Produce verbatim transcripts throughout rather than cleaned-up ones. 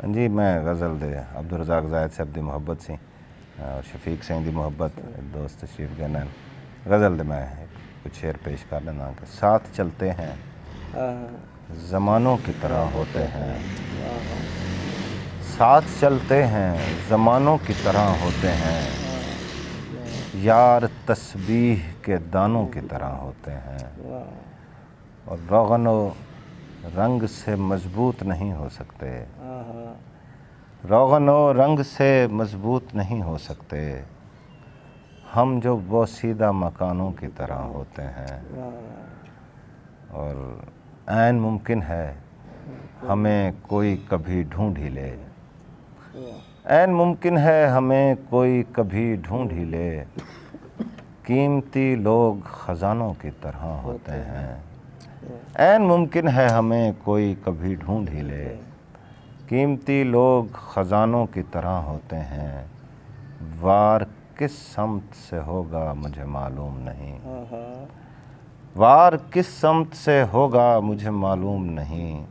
جی، میں غزل دے عبدالرزاق زاہد صاحب دی محبت سی، اور شفیق سائیں دی محبت، دوست تشریف گھن آئن۔ غزل دے میں کچھ شعر پیش کر ݙیندا کہ ساتھ چلتے ہیں، زمانوں کی طرح ہوتے ہیں۔ ساتھ چلتے ہیں، زمانوں کی طرح ہوتے ہیں۔ یار تسبیح کے دانوں کی طرح ہوتے ہیں۔ اور روغن و رنگ سے مضبوط نہیں ہو سکتے۔ روغن و رنگ سے مضبوط نہیں ہو سکتے۔ ہم جو بوسیدہ مکانوں کی طرح ہوتے ہیں۔ اور عین ممکن ہے ہمیں کوئی کبھی ڈھونڈ ہی لے۔ عین ممکن ہے ہمیں کوئی کبھی ڈھونڈ ہی لے۔ قیمتی لوگ خزانوں کی طرح ہوتے ہیں۔ عین ممکن ہے ہمیں کوئی کبھی ڈھونڈ ہی لے۔ قیمتی لوگ خزانوں کی طرح ہوتے ہیں۔ وار کس سمت سے ہوگا مجھے معلوم نہیں۔ وار کس سمت سے ہوگا مجھے معلوم نہیں۔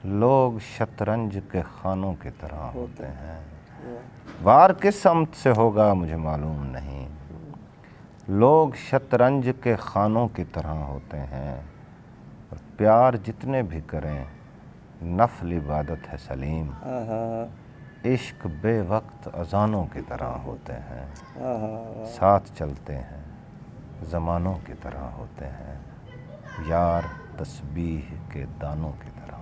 لوگ شطرنج کے خانوں کی طرح ہوتے ہیں۔ وار کس سمت سے ہوگا مجھے معلوم نہیں۔ لوگ شطرنج کے خانوں کی طرح ہوتے ہیں۔ اور پیار جتنے بھی کریں، نفل عبادت ہے سلیم۔ عشق بے وقت اذانوں کی طرح ہوتے ہیں۔ ساتھ چلتے ہیں، زمانوں کی طرح ہوتے ہیں۔ یار تسبیح کے دانوں کی طرح